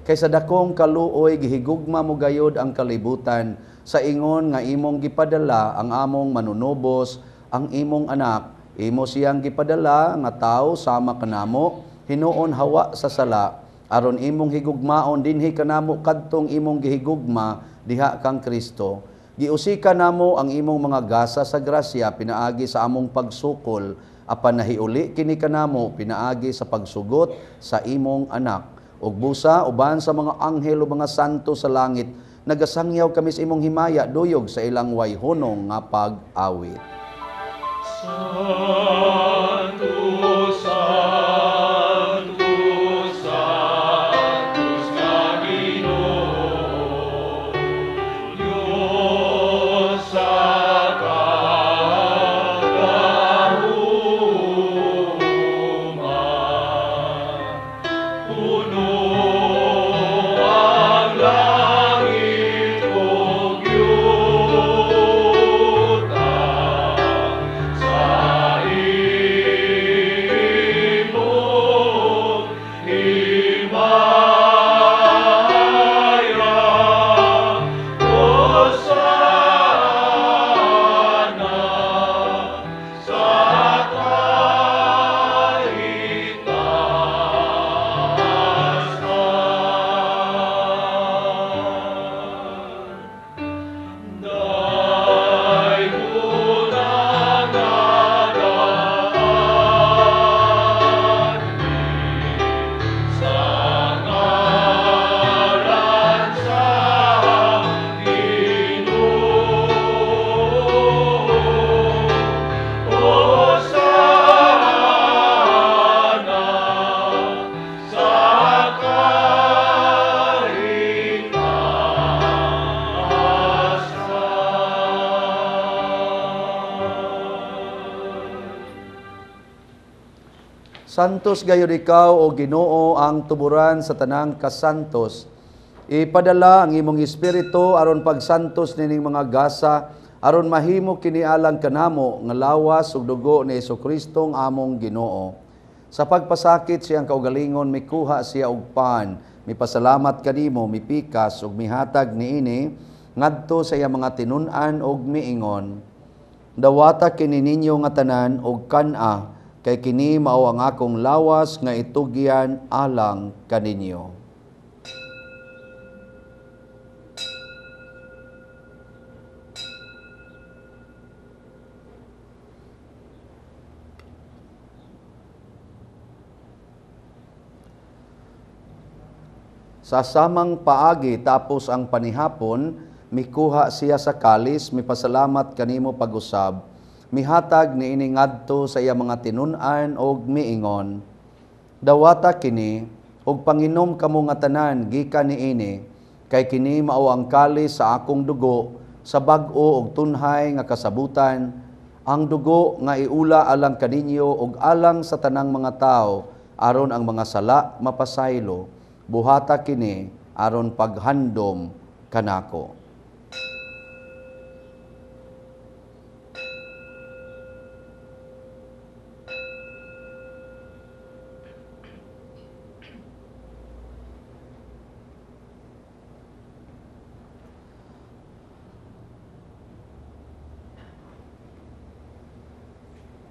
S6: Kay sa dakong kaluoy gihigugma mo gayod ang kalibutan, sa ingon nga imong gipadala ang among manunubos, ang imong anak. Imo siyang gipadala nga tawo sama kanamo, hinuon hawa sa sala, aron imong higugmaon dinhi kanamo kadtong imong gihigugma diha kang Kristo. Giusika namo ang imong mga gasa sa grasya pinaagi sa among pagsukol, apan nahiuli kini kanamo pinaagi sa pagsugot sa imong anak. Ug busa uban sa mga anghel ug mga santo sa langit, nagasangyaw kami sa imong himaya duyog sa ilang wayhunong nga pag-awit.
S5: Santo, Santo, Santos nga Ginoo, Dios sa kagahuman, puno ang langit ug yuta sa imong himaya. Hosana sa kaitaasan. Daygon ang nagaagi sa ngalan sa Ginoo. Hosana sa kaitaasan.
S6: Santos gayud ikaw, o Ginoo, ang tuburan sa tanang kasantos. Ipadala ang imong espiritu aron pagsantos nining mga gasa, aron mahimo kini alang kanamo nga lawas ug dugo ni Hesukristo ang among Ginoo. Sa pagpasakit siyang kaugalingon, mikuha siya og pan, mipasalamat kanimo, mipikas ug mihatag niini ngadto sa iyang mga tinun-an ug miingon: Dawata kini ninyo nga tanan og kan-a, kay kini mao ang akong lawas nga itugyan alang kaninyo. Sa samang paagi tapos ang panihapon, mikuha siya sa kalis, mipasalamat kanimo pag-usab, mihatag niini ngadto sa iya mga tinun-an og miingon: Dawata kini og panginom kamo nga tanan gikan niini, kay kini mao ang kalis sa akong dugo sa bag-o og tunhay nga kasabutan, ang dugo nga iula alang kaninyo og alang sa tanang mga tawo, aron ang mga sala mapasaylo. Buhata kini aron paghandom kanako.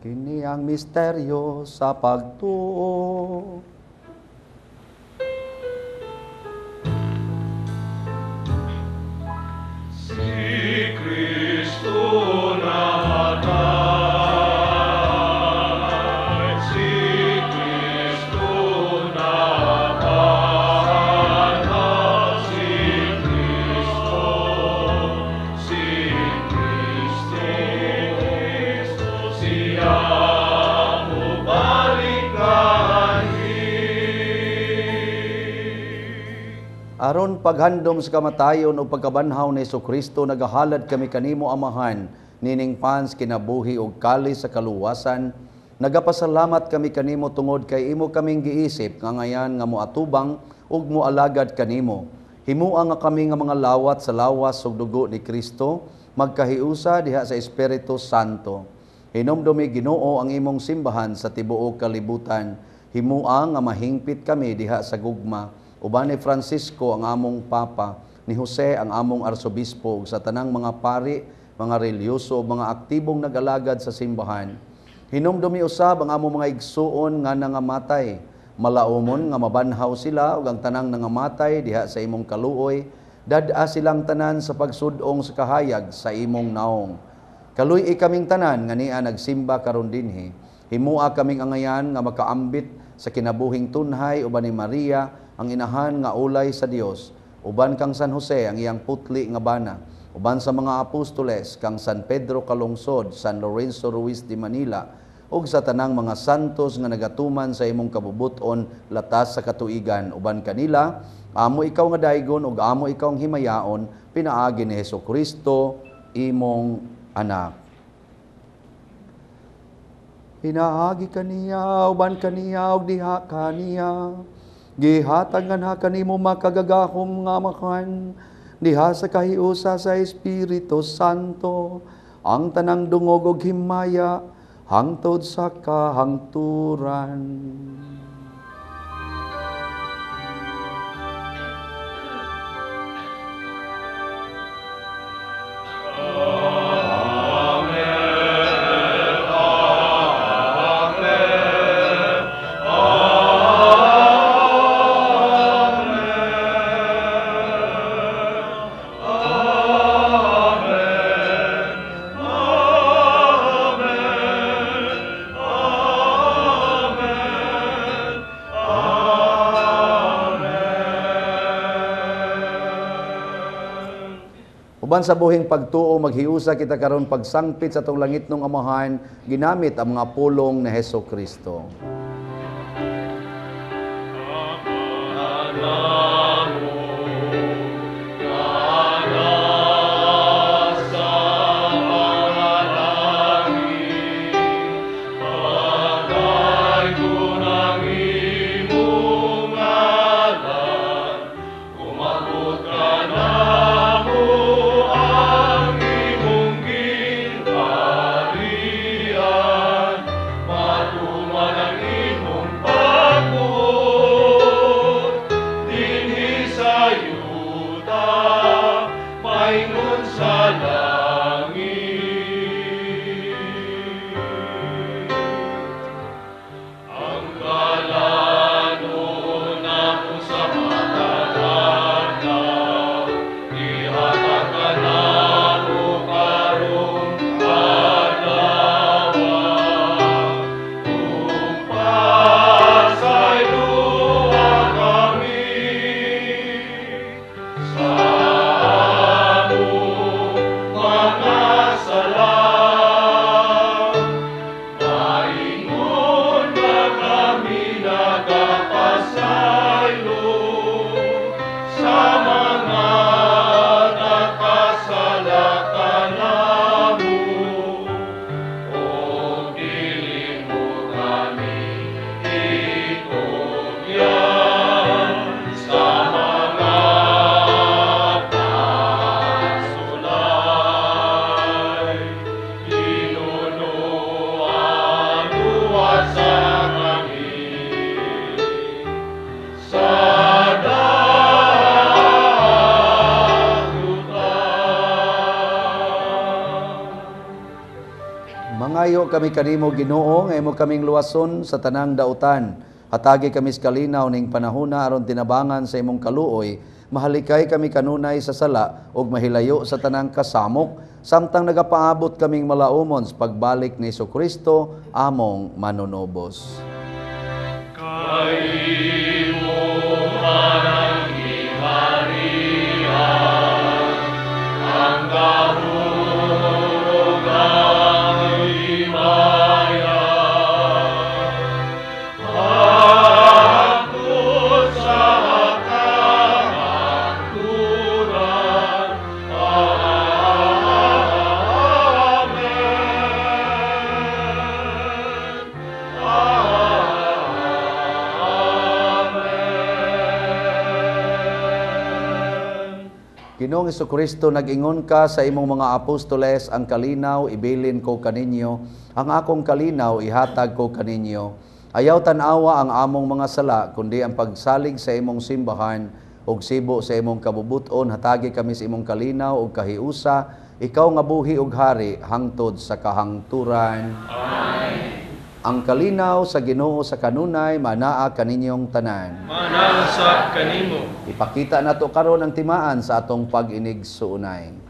S6: Kini ang misteryo sa pagtuo. Aron paghandom sa kamatayon o pagkabanhaw ni Hesukristo, nagahalad kami kanimo, Amahan, nining pans kinabuhi ug kalis sa kaluwasan. Nagapasalamat kami kanimo tungod kay imo kaming giisip nga ngayan nga moatubang ug moalagad kanimo. Himua nga kami nga mga lawat sa lawas ug dugo ni Kristo, magkahiusa diha sa Espiritu Santo. Hinumdumi, Ginoo, ang imong simbahan sa tibuok kalibutan. Himua nga mahingpit kami diha sa gugma. Uban ni Francisco ang among Papa, ni Jose ang among Arsobispo, ug sa tanang mga pari, mga relihiyoso, mga aktibong nag-alagad sa simbahan. Hinumdumi usab ang among mga igsuon nga nangamatay. Malaumon nga mabanhaw sila ug ang tanang nangamatay diha sa imong kaluoy, dad-a silang tanan sa pagsud-ong sa kahayag sa imong naong. Kaluy-i kaming tanan nga nia nagsimba karon dinhi. Himua kaming angayan nga makaambit sa kinabuhing tunhay uban ni Maria ang inahan nga ulay sa Dios, uban kang San Jose ang iyang putli nga bana, uban sa mga apostoles kang San Pedro Calungsod, San Lorenzo Ruiz de Manila, ug sa tanang mga santos nga nagatuman sa imong kabubuton latas sa katuigan. Uban kanila amo ikaw nga daygon ug amo ikaw ang himayaon pinaagi ni Hesukristo imong anak. Pinaagi kaniya, uban kaniya ug diha kaniya, gihatag nganha kanimo makagagahom nga Amahan, diha sa kahiusa sa Espiritu Santo, ang tanang dungog ug himaya hangtod sa kahangturan. Uban sa buhing pagtuo, maghiusa kita karon pagsangpit sa atong langitnong Amahan, ginamit ang mga pulong ni Hesukristo. Mangayo kami kanimo, Ginoo, nga imo kaming luwason sa tanang dautan. Hatagi kami sa kalinaw ning panahona aron tinabangan sa imong kaluoy. Mahalikay kami kanunay sa sala ug mahilayo sa tanang kasamok, samtang nagapaabot kaming malaumon sa pagbalik ni Hesukristo among manunubos.
S5: Sa
S6: Ginoong Hesukristo, nag-ingon ka sa imong mga apostoles, ang kalinaw ibilin ko kaninyo, ang akong kalinaw ihatag ko kaninyo. Ayaw tan-awa ang among mga sala, kundi ang pagsalig sa imong simbahan ug sibo sa imong kabubuton, hatagi kami sa imong kalinaw ug kahiusa, ikaw nga buhi ug hari hangtod sa kahangturan.
S5: Amen.
S6: Ang kalinaw sa Ginoo sa kanunay manaa kaninyong tanan.
S5: Manaa usab kanimo.
S6: Ipakita nato karon ang timaan sa atong pag-inig-suunay.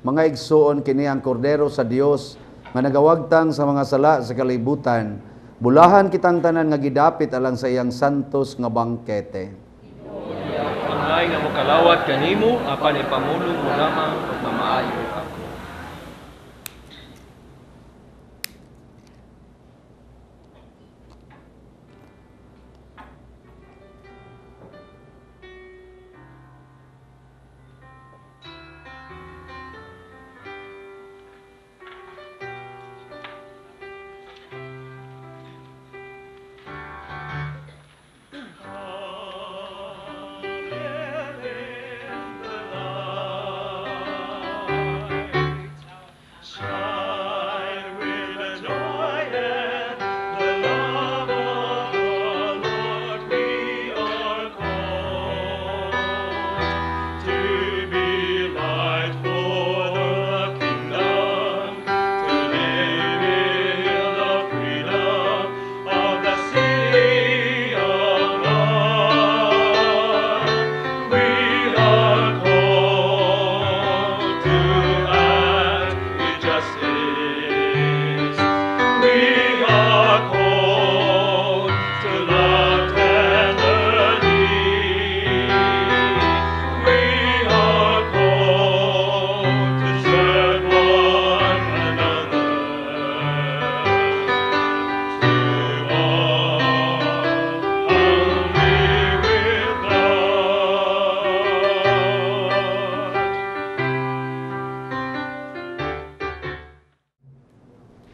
S6: Mga igsuon, kini ang kordero sa Dios nga nagawagtang sa mga sala sa kalibutan. Bulahan kitang tanan nga gidapit alang sa iyang santos nga bangkete.
S5: Angay nga mokalawat kanimo apan ipamulong mo lamang ug mamaayo ako.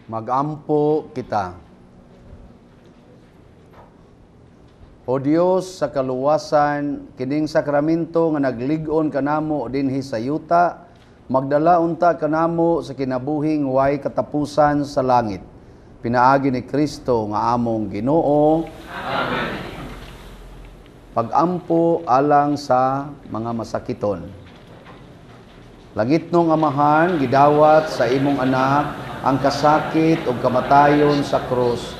S6: Magampo kita. O Dios sa kaluwasan, kining sakramento nga naglig-on kanamo dinhi sa yuta, magdala unta kanamo sa kinabuhing way katapusan sa langit. Pinaagi ni Kristo nga among Ginoo.
S5: Amen.
S6: Pagampo alang sa mga masakiton. Langitnong Amahan, gidawat sa imong anak ang kasakit o kamatayon sa krus,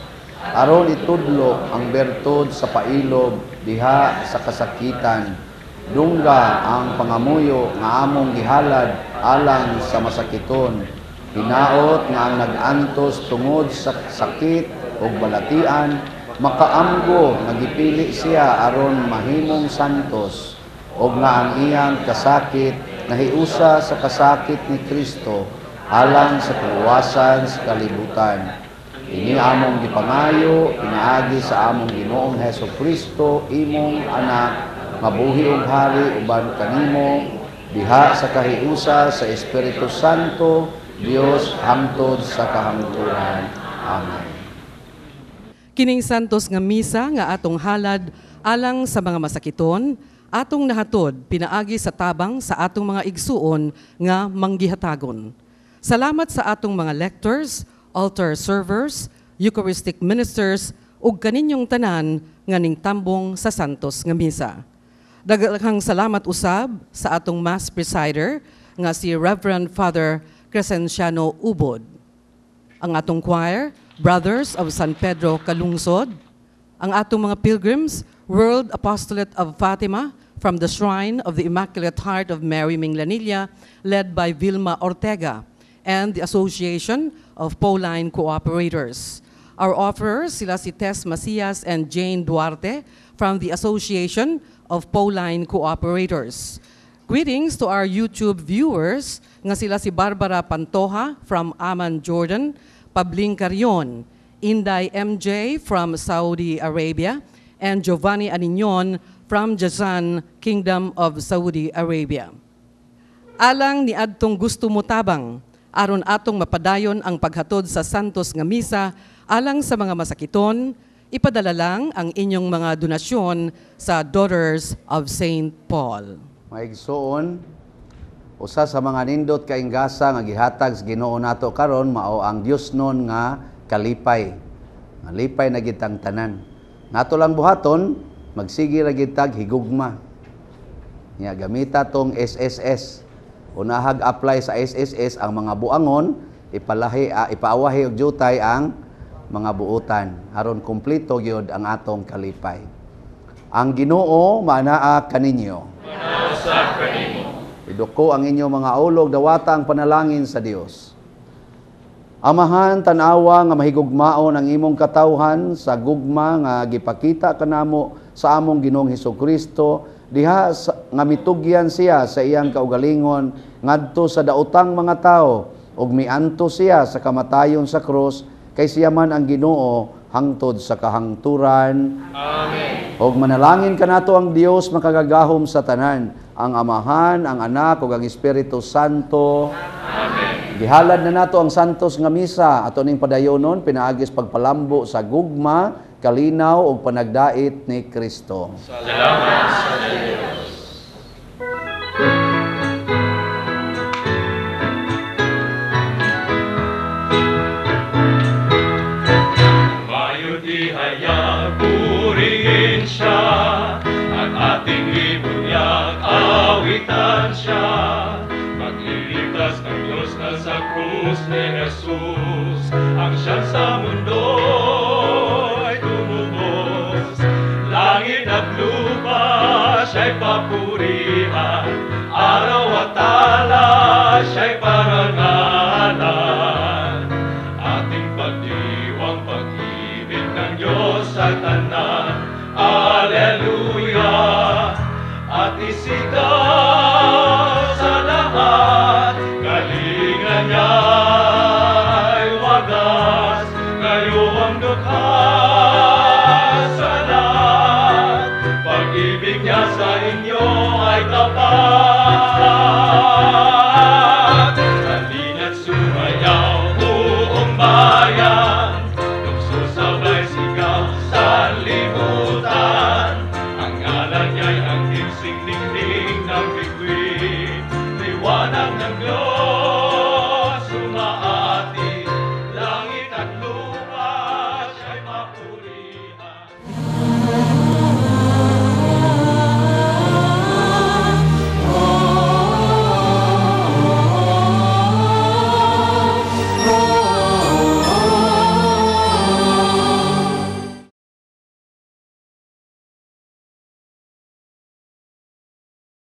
S6: aron itudlo ang bertud sa pailob diha sa kasakitan. Dungga ang pangamuyo nga among gihalad alang sa masakiton. Hinaot nga ang nag-antos tungod sa sakit o balatian, Makaamgo nga gipili siya aron mahimong santos ug nga ang iyang kasakit nahiusa sa kasakit ni Kristo alang sa kaluwasan sa kalibutan. Ini among gipangayo pinaagi sa among Ginoong Hesus Kristo, imong anak, mabuhi og hari uban kanimo diha sa kahiusa sa Espiritu Santo, Dios hangtod sa kahangturan. Amen.
S4: Kining santos nga misa nga atong halad alang sa mga masakiton, atong nahatod pinaagi sa tabang sa atong mga igsuon nga manggihatagon. Salamat sa atong mga lectors, altar servers, Eucharistic ministers ug kaninyong tanan nga ningtambong sa santos nga misa. Daghang salamat usab sa atong mass presider nga si Reverend Father Crescenciano Ubod. Ang atong choir, Brothers of San Pedro Calungsod, ang atong mga pilgrims, World Apostolate of Fatima from the Shrine of the Immaculate Heart of Mary Minglanilla, led by Vilma Ortega, and the Association of Pauline Cooperators. Our offerers, sila si Tess Macias and Jane Duarte from the Association of Pauline Cooperators. Greetings to our YouTube viewers, nga sila si Barbara Pantoja from Amman, Jordan, Pabling Carion, Inday MJ from Saudi Arabia, and Giovanni Anignon from Jazan, Kingdom of Saudi Arabia. Alang ni adtong gusto mo tabang, aron atong mapadayon ang paghatod sa santos nga misa alang sa mga masakiton, ipadala lang ang inyong mga donasyon sa Daughters of St. Paul.
S6: Maigsoon, usa sa mga nindot kainggasa nga gihatag sa Ginoo nato karon mao ang Diosnon nga kalipay. Nga lipay na gid tang tanan. Nato lang buhaton, magsige ra gid tag higugma. Nya gamita tong SSS. Unahag apply sa SSS ang mga buangon, ipalahi ipaawahi og jutay ang mga buutan aron kumpleto gyud ang atong kalipay. Ang Ginoo maanaa kaninyo.
S5: Manausab kanimo.
S6: Iduko ang inyong mga ulog, dawata ang panalangin sa Dios. Amahan, tan-awa nga mahigugmaon ang imong katawhan sa gugma nga gipakita kanamo sa among Ginoong Hesukristo diha nga mitugyan siya sa iyang kaugalingon ngadto sa daotang mga tawo ug mianto siya sa kamatayon sa krus kay siya man ang Ginoo hangtod sa kahangturan.
S5: Amen.
S6: Og manalangin kanato ang Dios makagagahom sa tanan, ang Amahan, ang Anak ug ang Espiritu Santo.
S5: Amen.
S6: Gihalad na nato ang santos nga misa ato ning padayonon pinaagis pagpalambo sa gugma, kalinaw ug panagdait ni Kristo.
S5: Salamat sa Dios. Mayod ihayag, purihin siya, at ating ibunyag, awitan siya. Magliligtas ng Diyos na sa krus ni Jesus, ang siyang sa mundo'y tumubos. Langit at lupa siya'y papurihan, araw at tala siya'y parangalan. Ating pagdiwang pag-ibig ng Diyos sa tanan, Alleluia! At isigaw sa lahat, kalinga niya'y wagas, ngayong dukha sa lahat. Pag-ibig niya sa inyo ay tapat. Halina't sumayaw buong bayan, tukso sabay sigaw sa libutan. Ang ngalan niya'y ang himsing ningning ng bituin, liwanag ng Diyos.